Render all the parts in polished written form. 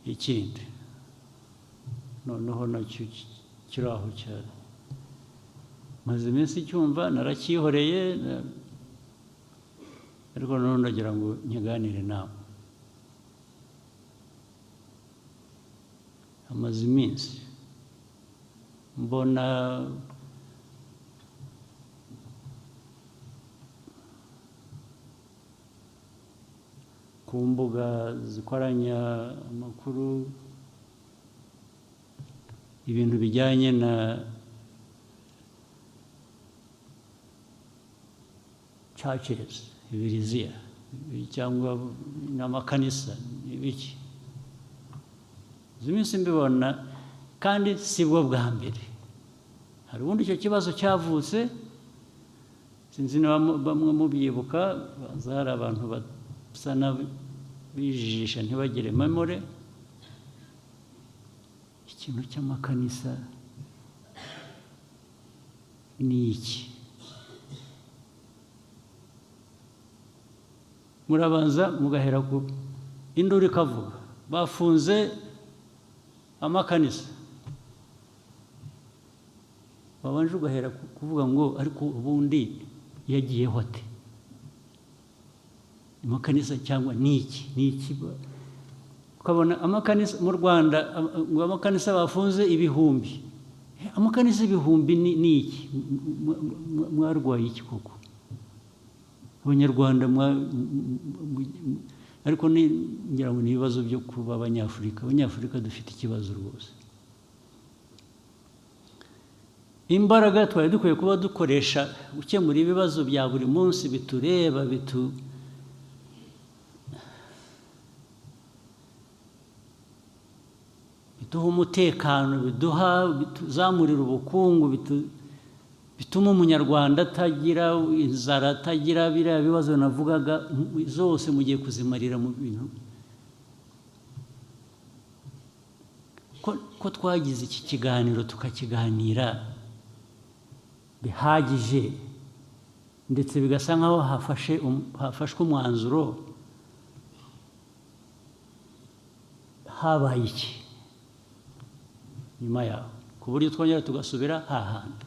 Ikindi noneho nacyo kiri aho cyane, maze iminsi cyumva naracyihoreye, ariko noneho ndagira ngo nkiganire nawe. Amaze iminsi mbona ku mbuga zikoranya amakuru ibintu bijyanye na churches, ibiriziya cyangwa n'amakanisa ibiki. Izi minsi mbibona, kandi si bwo bwa mbere. Hari ubundi icyo kibazo cyavutse, sinzi niba bamwe mubyibuka, baza hari abantu basa n'abijijisha ntibagire memore. Ikintu cy'amakanisa ni iki? Murabanza mugahera ku induru ikavuga bafunze amakanisa, babanje ugahera kuvuga ngo ariko ubundi yagiyeho ate amakanisa, cyangwa niki niki? Ukabona amakanisa mu Rwanda, ngo amakanisa bafunze ibihumbi, amakanisa ibihumbi ni iki? Mwarwaye iki koko Abanyarwanda? Ariko ngira ngo ni ibibazo byo kuba Abanyafurika. Abanyafurika dufite ikibazo rwose. Imbaraga twari dukwiye kuba dukoresha gukemura ibibazo bya buri munsi bitureba, biduha umutekano, biduha, bituzamurira ubukungu, bituma umunyarwanda atagira inzara, atagira biriya bibazo navugaga zose, mugiye kuzimarira mu bintu. Ko twagize iki kiganiro tukakiganira bihagije, ndetse bigasa nkaho hafashwe umwanzuro, habaye iki nyuma yaho ku buryo twongera tugasubira hahandi?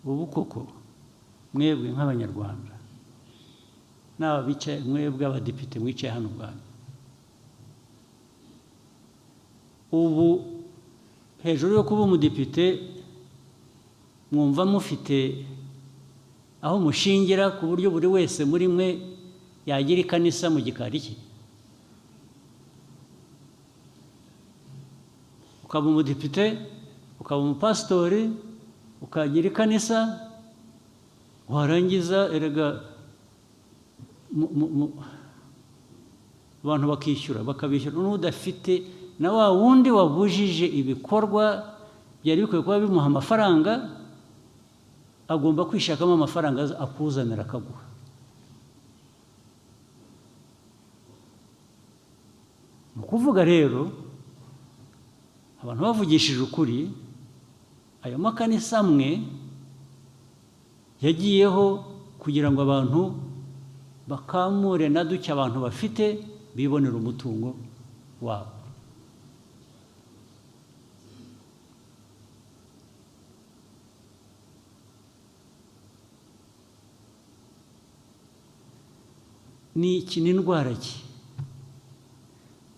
Ubu koko mwebwe nk'Abanyarwanda, n'aba bicaye, mwebwe abadepite mwicaye hano ubwanyu, ubu hejuru yo kuba umudepite mwumva mufite aho mushingira ku buryo buri wese muri mwe yagira ikanisa mu gikari cye? Ukaba umudepite, ukaba umupasitori, ukagira ikanisa, warangiza erega abantu bakishyura, bakabishyura n'udafite, na wa wundi wabujije ibikorwa byari bikwiye kuba bimuha amafaranga, agomba kwishakamo amafaranga akuzanira akaguha. Ni ukuvuga rero abantu bavugishije ukuri, ayo makanisa amwe yagiyeho kugira ngo abantu bakamure na duke abantu bafite, bibonera umutungo wabo. Ni iki? Ni indwara ki?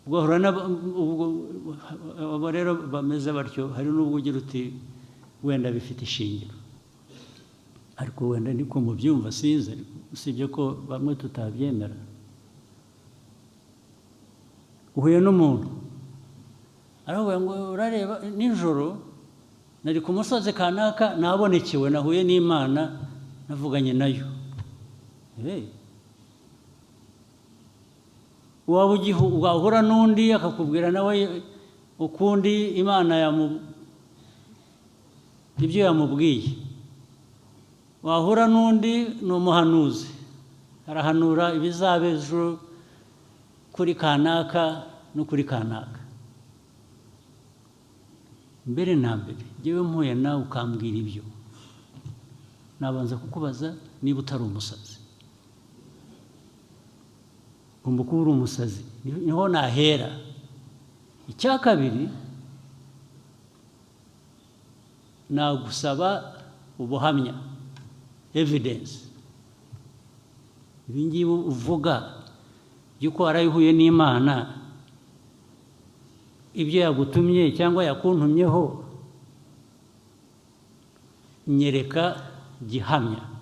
Ugahura abo rero bameze batyo, hari n'ubwo ugira uti wenda bifite ishingiro, ariko wenda niko mubyumva, sinzi, usibye ko bamwe tutabyemera. Uhuye n'umuntu aravuga ngo urareba nijoro nari ku musozi kanaka, nabonekewe, nahuye n'Imana, navuganye nayo. Waba wahura n'undi akakubwira nawe ukundi Imana ibyo yamubwiye. Wahura n'undi ni umuhanuzi, arahanura ibizaba ejo kuri kanaka no kuri kanaka. Mbere na mbere njyewe mpuye nawe ukambwira ibyo, nabanza kukubaza niba utari umusazi. Ugomba kuba uri umusazi, niho nahera. Icya kabiri, nagusaba ubuhamya, evidence. Ibi ngibi uvuga by'uko warayihuye n'Imana, ibyo yagutumye cyangwa yakuntumyeho, nyereka gihamya.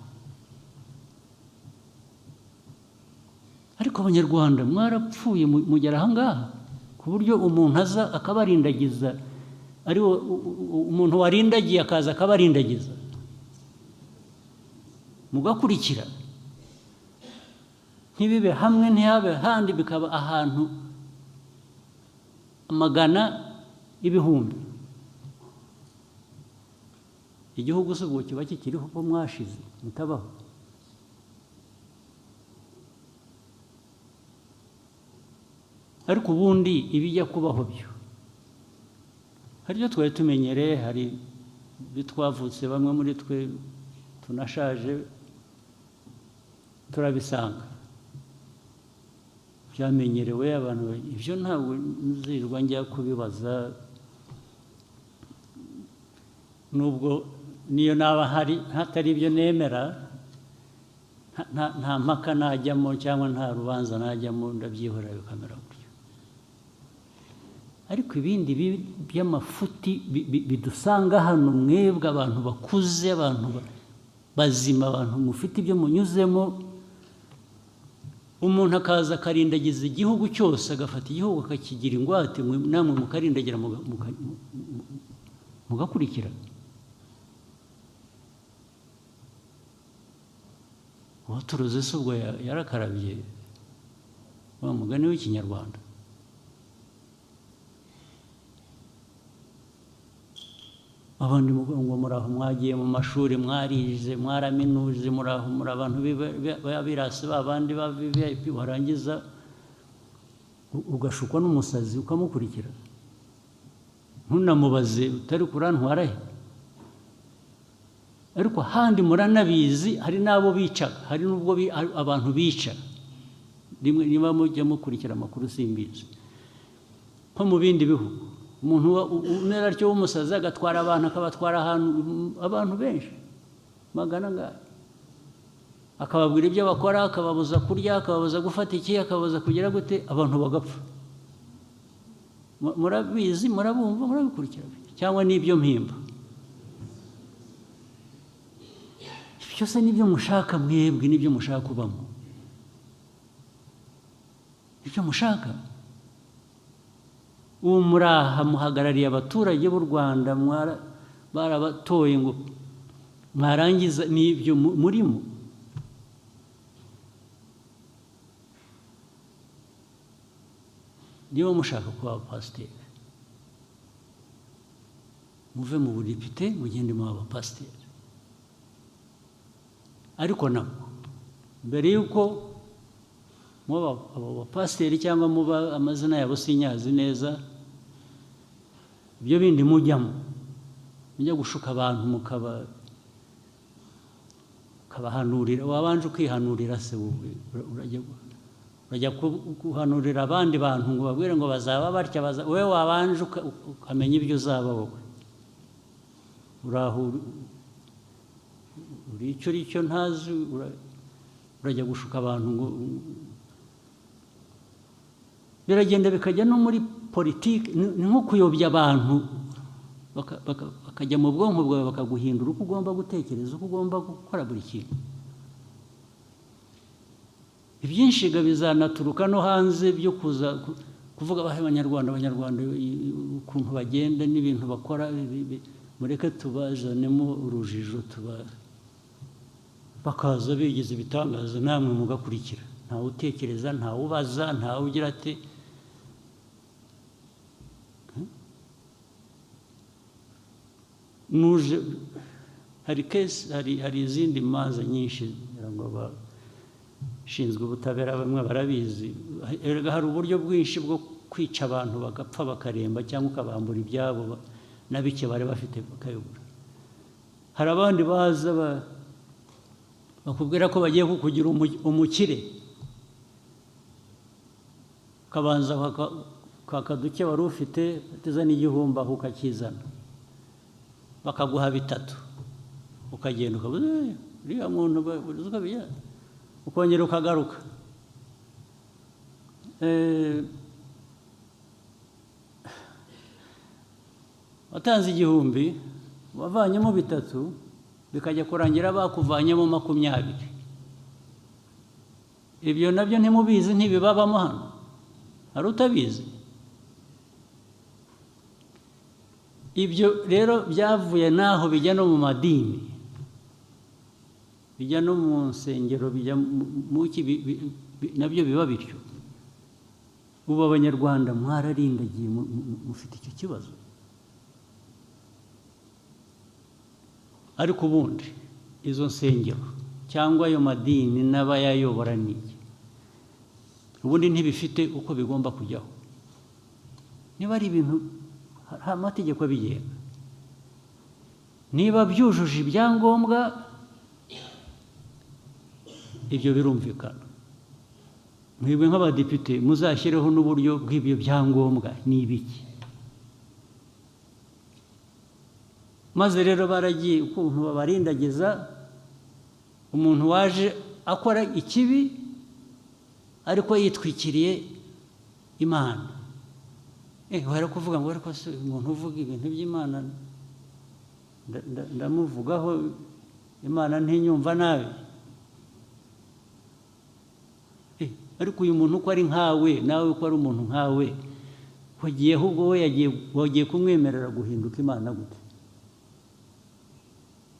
Ariko Abanyarwanda mwarapfuye mugera aha ngaha ku buryo umuntu aza akabarindagiza, ari umuntu warindagiye akaza akabarindagiza mugakurikira, ntibibe hamwe ntihabe handi, bikaba ahantu amagana ibihumbi. Igihugu se ubwo kiba kikiriho ko mwashize mutabaho? Ariko ubundi ibijya kubaho byo hari ibyo twari tumenyereye, hari ibyo twavutse, bamwe muri twe tunashaje turabisanga byamenyerewe abantu. Ibyo ntabwo nzirwa njya kubibaza, nubwo niyo naba hari hatari ibyo nemera, nta mpaka najyamo cyangwa nta rubanza najyamo, ndabyihorera bikamera gutyo. Ariko ibindi by'amafuti bidusanga hano, mwebwe abantu bakuze, abantu bazima, abantu mufite ibyo munyuzemo, umuntu akaza akarindagiza igihugu cyose, agafata igihugu akakigira ingwate, namwe mukarindagira mugakurikira. Uwaturuze se ubwo yarakarabye wa mugani w'Ikinyarwanda? Abandi ngo muraho mwagiye mu mashuri, mwarize, mwaraminuje, muraho muri abantu b'abirasi babandi ba VIP, warangiza ugashukwa n'umusazi ukamukurikira, ntunamubaze utari kurantwara he. Ariko handi muranabizi, hari n'abo bicaga, hari n'ubwo abantu bica rimwe, niba mujya mukurikira amakuru simbizi, nko mu bindi bihugu umuntu umera atyo w'umusazi agatwara abantu, akabatwara ahantu abantu benshi magana angahe, akababwira ibyo bakora, akababuza kurya, akababuza gufata iki, akababuza kugira gute, abantu bagapfa. Murabizi, murabumva, murabikurikira, cyangwa n'ibyo mpimba byose n'ibyo mushaka mwebwe, n'ibyo mushaka kubamo, ibyo mushaka. Ubu muraha muhagarariye abaturage b'u Rwanda, barabatoye ngo mwarangiza n'ibyo murimo. Niba mushaka kuba abapasiteri, muve mu budepite mugende mu abapasiteri. Ariko nabwo mbere y'uko muba abo bapasiteri cyangwa muba amazina yabo sinyazi neza, ibyo bindi mujyamo mujya gushuka abantu mukabahanurira, wabanje ukihanurira se wowe, urajya guhanurira abandi bantu ngo babwire ngo bazaba batya, wowe wabanje ukamenya ibyo uzaba wowe. Uraho uri icyo uri cyo ntazi, urajya gushuka abantu ngo biragenda bikajya no muri politiki, ni nko kuyobya abantu bakajya mu bwonko bwawe, bakaguhindura uko ugomba gutekereza, uko ugomba gukora buri kintu. Ibyinshi bizanaturuka no hanze byo kuza kuvuga Abanyarwanda, Abanyarwanda ukuntu bagenda n'ibintu bakora, mureke tubazanemo urujijo, bakaza bigize ibitangaza, namwe mugakurikira. Ntawe utekereza, ntawe ubaza, ntawe ugira ati. Nuje hari case, hari izindi manza nyinshi ngo abashinzwe ubutabera bamwe barabizi. Hari uburyo bwinshi bwo kwica abantu bagapfa bakaremba, cyangwa ukabambura ibyabo na bike bari bafite bakayobora. Hari abandi baza bakubwira ko bagiye kukugira umukire, Ukabanza kwaka duke wari ufite, uteza n'igihumbi aho ukakizana, bakaguha 3, ukagenda ukabuze uriya muntu ukongera ukagaruka. Watanze 1000 wavanyemo 3, bikajya kurangira bakuvanyemo 20. Ibyo nabyo ntimubizi, ntibibabamo hano, hari utabizi? Ibyo rero byavuye naho bijya no mu madini, bijya no mu nsengero, bijya mu ki, nabyo biba bityo. Ubu Abanyarwanda mwararindagiye, mufite icyo kibazo. Ariko ubundi izo nsengero cyangwa ayo madini n'abayayobora niki, ubundi ntibifite uko bigomba kujyaho. Niba ari ibintu hari amategeko abigenga, niba byujuje ibyangombwa ibyo birumvikana. Mwebwe nk'abadepite muzashyireho n'uburyo bw'ibyo byangombwa ni ibiki. Maze rero baragiye ukuntu babarindagiza umuntu waje akora ikibi ariko yitwikiriye Imana. Wari kuvuga ngo ariko se umuntu uvuga ibintu by'Imana ndamuvugaho Imana ntinyumva nabi. Ariko uyu muntu uko ari nkawe, nawe uko ari umuntu nkawe, wagiye ahubwo we wagiye kumwemerera guhinduka Imana gute?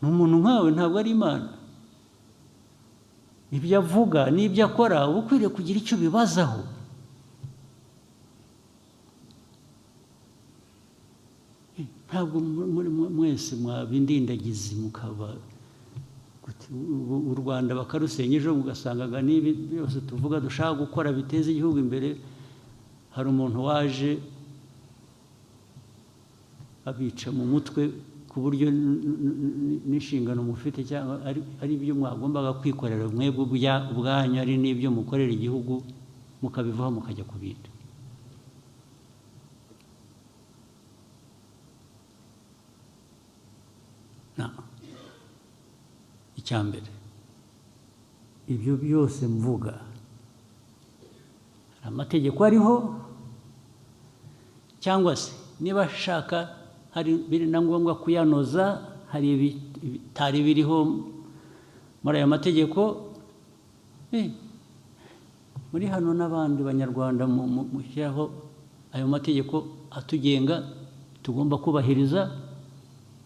Ni umuntu nkawe, ntabwo ari Imana. Ibyo avuga n'ibyo akora uba ukwiriye kugira icyo bibazaho. Ntabwo mwese mwabindindagizi mukaba u Rwanda bakarusenya ejo mugasangaga n'ibi byose tuvuga dushaka gukora biteza igihugu imbere, hari umuntu waje abica mu mutwe ku buryo n'inshingano mufite cyangwa ari ibyo mwagombaga kwikorera mwebwe ubwanyu, ari n'ibyo mukorera igihugu, mukabivaho mukajya ku bindi. Icyambere, ibyo byose mvuga hari amategeko ariho, cyangwa se niba ashaka hari biri na ngombwa kuyanoza, hari ibitari biriho muri aya mategeko. Muri hano n'abandi Banyarwanda mushyiraho ayo mategeko atugenga tugomba kubahiriza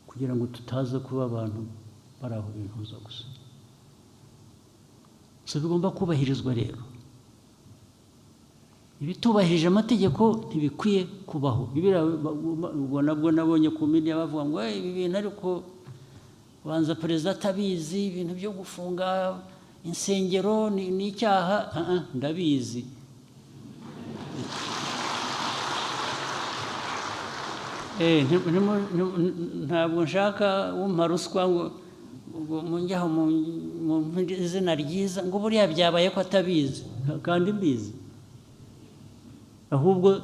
kugira ngo tutaza kuba abantu bari aho bihuza gusa. So bigomba kubahirizwa rero. Ibitubahirije amategeko ntibikwiye kubaho. Ubwo nabwo nabonye ku media bavuga ngo ibi bintu ariko banza perezida atabizi, ibintu byo gufunga insengero ni icyaha. Ndabizi. Ntabwo nshaka umpa ruswa ngo munjyaho mu izina ryiza ngo buriya byabaye ko atabizi, kandi mbizi. Ahubwo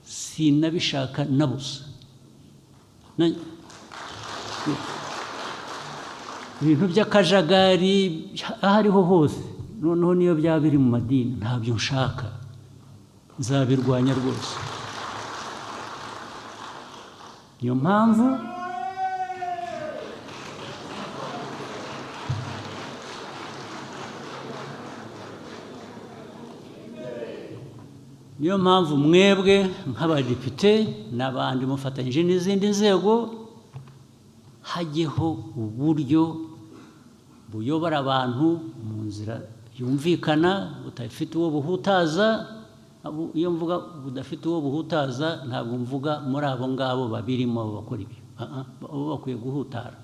sinabishaka na busa. Ibintu by'akajagari aho ariho hose, noneho niyo byaba biri mu madini, ntabyo nshaka, nzabirwanya rwose. Niyo mpamvu mwebwe nk'abadepite n'abandi mufatanyije n'izindi nzego, hajyeho uburyo buyobora abantu mu nzira yumvikana, budafite uwo buhutaza. Iyo mvuga budafite uwo buhutaza, ntabwo mvuga muri abo ngabo babirimo bakora ibyo, abo bakwiye guhutara.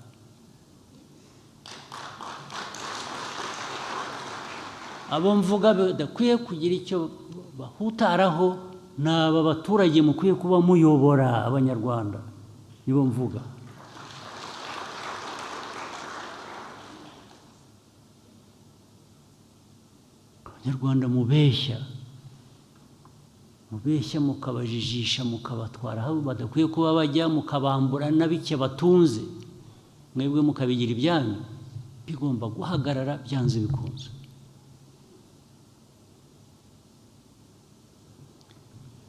Abo mvuga badakwiye kugira icyo bahutaraho ni aba baturage mukwiye kuba muyobora Abanyarwanda, nibo mvuga. Abanyarwanda mubeshya, Mubeshya mukabajijisha, mukabatwara aho badakwiye kuba bajya, mukabambura na bike batunze, mwebwe mukabigira ibyanyu, bigomba guhagarara byanze bikunze.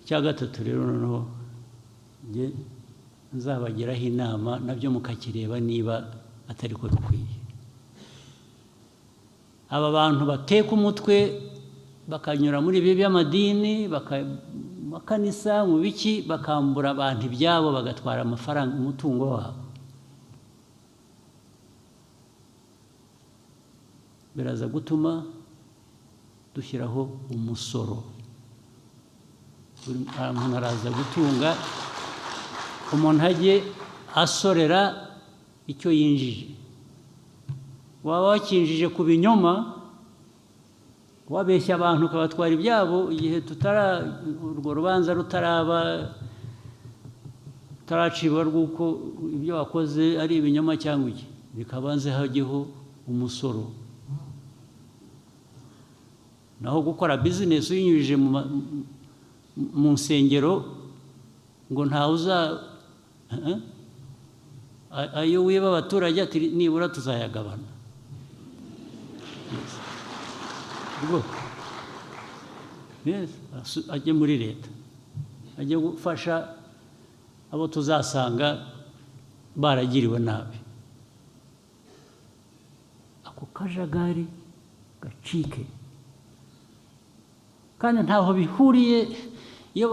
Icya gatatu rero noneho njye nzabagiraho inama, nabyo mukakireba niba atari ko bikwiye. Aba bantu bateka umutwe bakanyura muri ibi by'amadini, makanisa, mu biki, bakambura abantu ibyabo, bagatwara amafaranga, umutungo wabo, biraza gutuma dushyiraho umusoro. Buri muntu araza gutunga, umuntu ajye asorera icyo yinjije. Waba wakinjije ku binyoma, wabeshya abantu ukabatwara ibyabo, igihe tutara urwo rubanza rutaraba, rutaracibwa rw'uko ibyo wakoze ari ibinyoma cyangwa iki, bikabanze hajyeho umusoro. Naho gukora bizinesi uyinyujije mu nsengero ngo ntawe uza ayo wiba abaturage ati nibura tuzayagabana. Ajye muri leta, ajye gufasha abo tuzasanga baragiriwe nabi. Ako kajagari gacike. Kandi ntaho bihuriye, iyo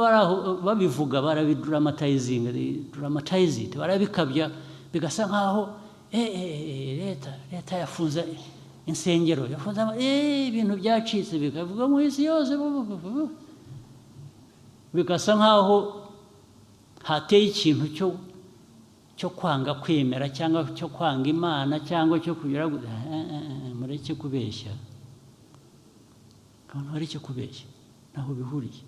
babivuga barabidramatizinga, dramatize it, barabikabya bigasa nkaho leta yafunze insengero, yafunze ibintu byacitse, bikavuga mu isi yose, bigasa nkaho hateye ikintu cyo kwanga kwemera cyangwa cyo kwanga Imana cyangwa cyo kugira mureke kubeshya. Abantu bareke kubeshya, ntaho bihuriye.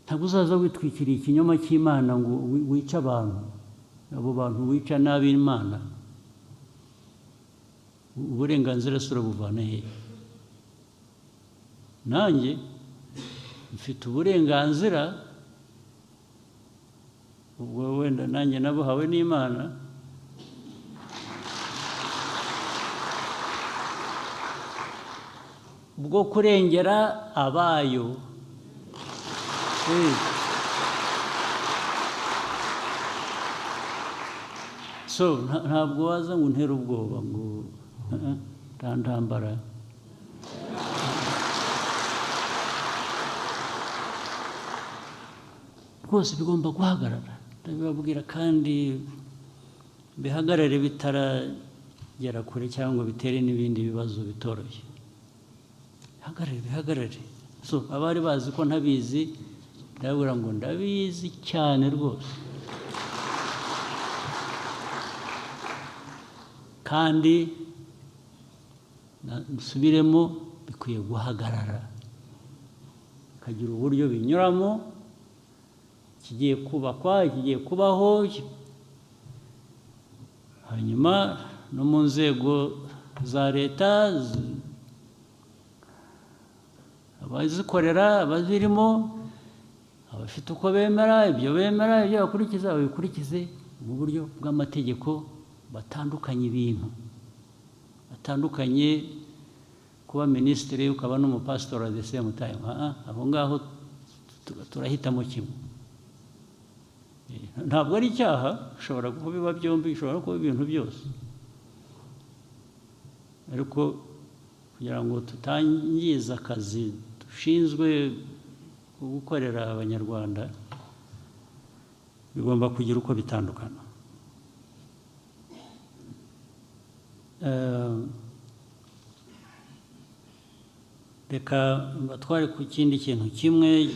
Ntabwo uzaza witwikiriye ikinyoma cy'Imana ngo wice abantu, abo bantu wica nabi Imana, uburenganzira si urabuvana hehe? Nanjye mfite uburenganzira, ubwo wenda nanjye nabuhawe n'Imana, bwo kurengera abayo. So ntabwo waza ngo untere ubwoba ngo ntambara. Rwose bigomba guhagarara, ndabibabwira, kandi bihagarare bitaragera kure cyangwa bitere n'ibindi bibazo bitoroshye. Bihagarare, bihagarare. So abari bazi ko ntabizi, ndababwira ngo ndabizi cyane rwose. Kandi nsubiremo, bikwiye guhagarara, bikagira uburyo binyuramo, kigiye kubakwa, kigiye kubaho, hanyuma no mu nzego za leta, abazikorera, abazirimo, abafite uko bemera, ibyo bemera, ibyo bakurikiza, babikurikize mu buryo bw'amategeko, batandukanye ibintu, batandukanye kuba minisitiri ukaba n'umupasitori at the same time. Aho ngaho turahitamo kimwe. Ntabwo ari icyaha, ushobora kubiba byombi, ushobora kuba ibintu byose, ariko kugira ngo tutangiza akazi dushinzwe gukorera Abanyarwanda, bigomba kugira uko bitandukana. Reka mbatware ku kindi kintu kimwe